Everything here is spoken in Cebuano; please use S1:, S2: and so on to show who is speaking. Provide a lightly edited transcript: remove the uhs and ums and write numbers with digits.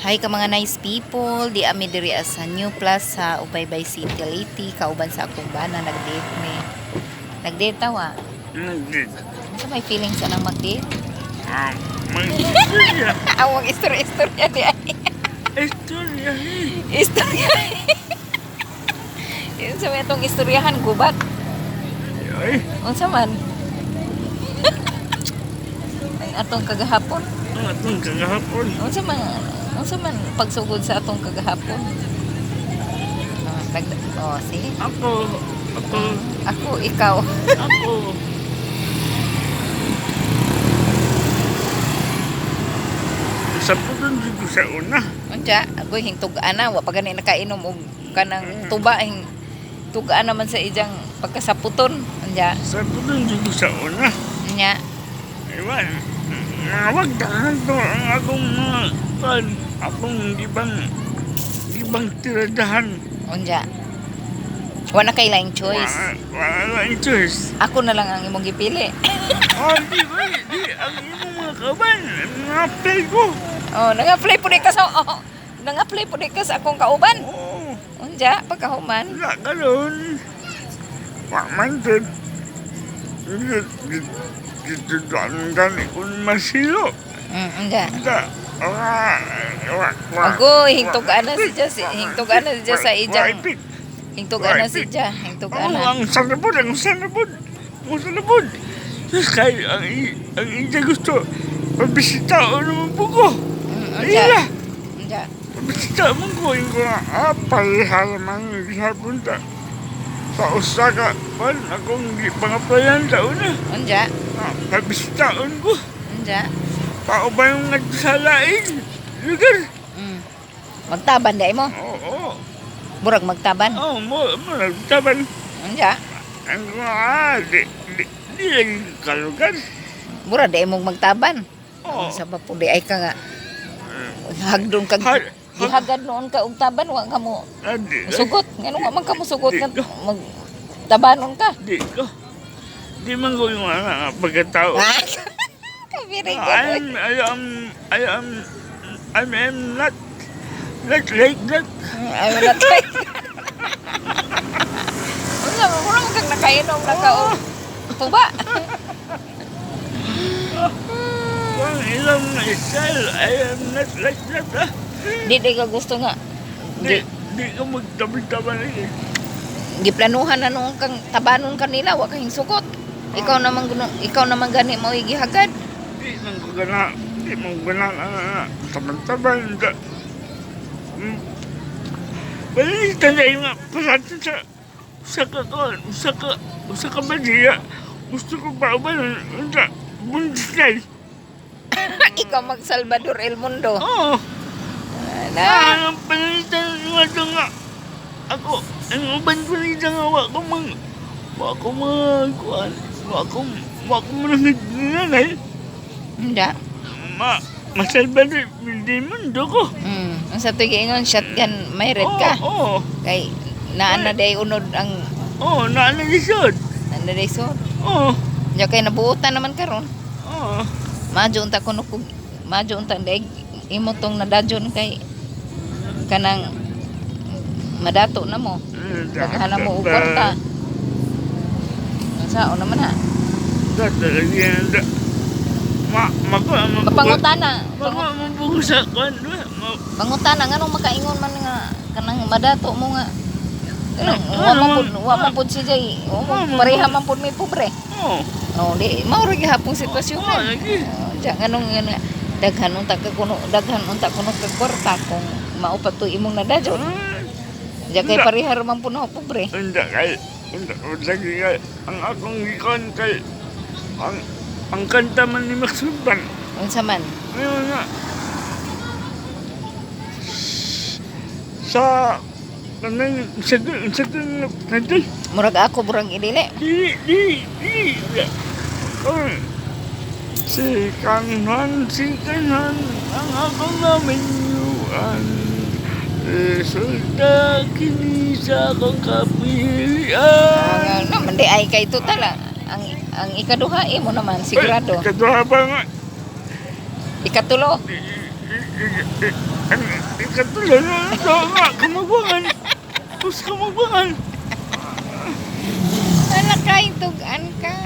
S1: Hi ka mga nice people, di ami diri sa New Plaza, Ubaybay City, Leyte, kauban sa akong bana, nag-date mi. Nag-date tawa.
S2: Hindi.
S1: Unsa may feelings anang mag-date?
S2: Ah, may istorya.
S1: Awang istorya-istorya di ay.
S2: Istorya eh.
S1: Istorya. Unsa may atong istoryahan gubat?
S2: Ay,
S1: Unsa man? Ang atong kagahapon.
S2: ang atong kagahapon.
S1: Unsa man pagsugod sa atong kagahapon? Oh, oh, see?
S2: Ako, ako,
S1: Ako, ikaw.
S2: ako. Sa putong dito sa una.
S1: Unsa, agoy hingtug-an na, wa pa gani nakainom og kanang tuba hing tugaan naman sa ijang pagkasaputon. Unsa?
S2: Sa putong dito sa una.
S1: Unya.
S2: Iwan, nawag tahan to ang akong mga kan, akong gibang tiradahan.
S1: Unsa. Wa na kay laing choice.
S2: Wala, wala lang choice.
S1: Ako na lang ang imong gipili.
S2: Oh, di ba? Di, ang imong mga kaban, mga play ko.
S1: Oh, nang-apply pud ka sa oh, nang-apply pud ka sa akong kauban.
S2: Oo,
S1: Unsa, pagkahuman.
S2: wala ka doon. Wa man dun. Dito doon gani kung masilo.
S1: Unsa.
S2: Da, wa, wa, wa.
S1: Agoy, hingtug-an na si Jess, hingtug-an na si Jess sa ijang
S2: Wa,
S1: hingtug-an na si Ja, hingtug-an
S2: Oh,
S1: na.
S2: ang sanabod, ang sanabod. Ang sanabod. Diyos kay, ang ija gusto, pabisita o naman po ko.
S1: Unsa.
S2: Iya,
S1: Unsa.
S2: pabisita mo ko. Yung ko nga, ah, pareha naman gihapon ta. Sa usa ka, pan, akong pangaplayan sa una.
S1: Unsa.
S2: Ah, pabisitaon ko.
S1: Unsa.
S2: Pao ba yung nagsalain? Lugar.
S1: Magtaban dai mo.
S2: Oo, oo.
S1: Burag magtaban.
S2: Oo, mo, nagtaban.
S1: Unsa.
S2: Ang mga, ah, di, di lagi kalugar.
S1: Mura di mo magtaban.
S2: Oo.
S1: Sa ba po di ay ka nga. Hagdon ka. Gihagad noon ka og taban wa ka mo
S2: Ah, di,
S1: sugot. Ngano wa man ka mo sugot
S2: Di
S1: nga
S2: ko.
S1: mag tabanon ka.
S2: Di ko. Di man ko yung mga pagkatao.
S1: Ah, Kabiring ka.
S2: I'm not like that.
S1: Ay wala tayo. Unsa man mura man kang nakainom na ka og tuba.
S2: Ang ilang style, I am not like that. Ah.
S1: Di ka gusto nga.
S2: Di,
S1: Di,
S2: di ko magtabi-tabi eh.
S1: giplanuhan na noon kang tabanon kanila wa kang sugot. Ikaw naman ikaw naman gani mo gihagad.
S2: Di man ko gana, di man ko gana, ah, taban-taban. Balik tayo nga, pasado sa ka, sa ka ba diya? Gusto ko ba ba, sa, buntis na.
S1: Ikaw mag Salvador El Mundo.
S2: Oo.
S1: Na.
S2: Ah, ang palitan nga ito nga. Ako, ang uban palitan nga, wa ko mag, kuan, wa ko manangit nanay.
S1: Hindi.
S2: Ma, masalbado, hindi mundo ko.
S1: Ang sa tuig ingon shotgun may red ka.
S2: Oo, oo,
S1: Kay naa na day unod ang
S2: oo, naanalisod.
S1: naa na day sod.
S2: Oo,
S1: Nya kay nabuotan naman karon.
S2: oo.
S1: Madyo unta kuno kog madyo unta day imo tong nadadyon kay kanang madato na mo. Daghan na mo og kwarta. Unsa naman ha?
S2: Da, talaga yan, da. Ma, mako, ma,
S1: Mapangutana.
S2: Mako, mabugo sa kuan, ma,
S1: Pangutana nganong makaingon man nga kanang madato mo nga kanang
S2: Ano,
S1: wa man
S2: ano,
S1: pud wa man pud si Jay. Wa man-
S2: Ano,
S1: pareha man pud may pobre.
S2: oo.
S1: Oh, di mao ra gihapong sitwasyon.
S2: Oo, lagi.
S1: Diya nganong nga nga, daghan unta ka kuno daghan unta kuno ka kwarta kung mao pa to imong nadadyon.
S2: Ah,
S1: Diya kay
S2: Unta.
S1: pareha ra man pud na pobre.
S2: Unta kay, unta, lagi kay, ang akong gikon kay, ang kanta man ni Max Sultan.
S1: Unsa man?
S2: Ayun nga. Sa, kanang, sa, sa,
S1: Murag ako burang idili.
S2: di, di, di, oh, si Kanhan, ang akong naminyuan. Resulta kini sa akong kapilian.
S1: Ah, naman di ay kay total ah. Ang ikaduha imo naman sigurado.
S2: Ay, ikaduha pa nga.
S1: Ikatulo.
S2: Ang Katulad na ito nga, kamagwangan. Pus kamagwangan.
S1: Wala ka, tugan ka.